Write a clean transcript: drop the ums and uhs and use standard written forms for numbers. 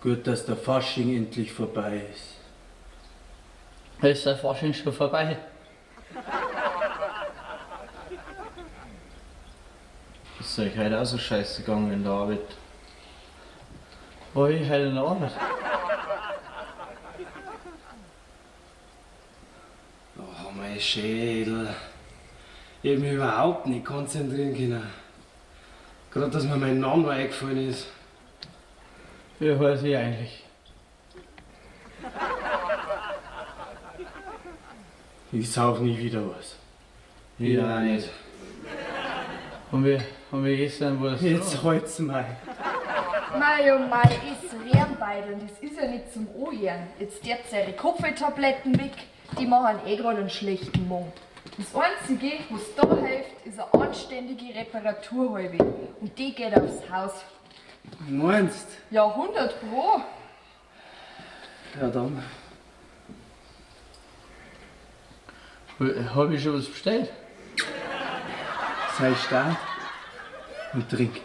Gut, dass der Fasching endlich vorbei ist. Ist der Fasching schon vorbei? Ist euch heute auch so scheiße gegangen in der Arbeit? War ich heute in der Arbeit? Oh, mein Schädel. Ich hab mich überhaupt nicht konzentrieren können. Gerade, dass mir mein Name eingefallen ist. Wie heiß ich eigentlich? Ich sauf nie wieder was. Ich auch nicht. Und wie gestern war's? Jetzt halt's mal. Mei oh mei, es rühren beide und das ist ja nicht zum Anhören. Jetzt dert's eure Kopfwehtabletten weg, die machen eh grad einen schlechten Mund. Das Einzige, was da hilft, ist eine anständige Reparaturhalbe. Und die geht aufs Haus. Meinst? Ja, 100 Pro. Ja, dann. Hab ich schon was bestellt? Sei stark und trink.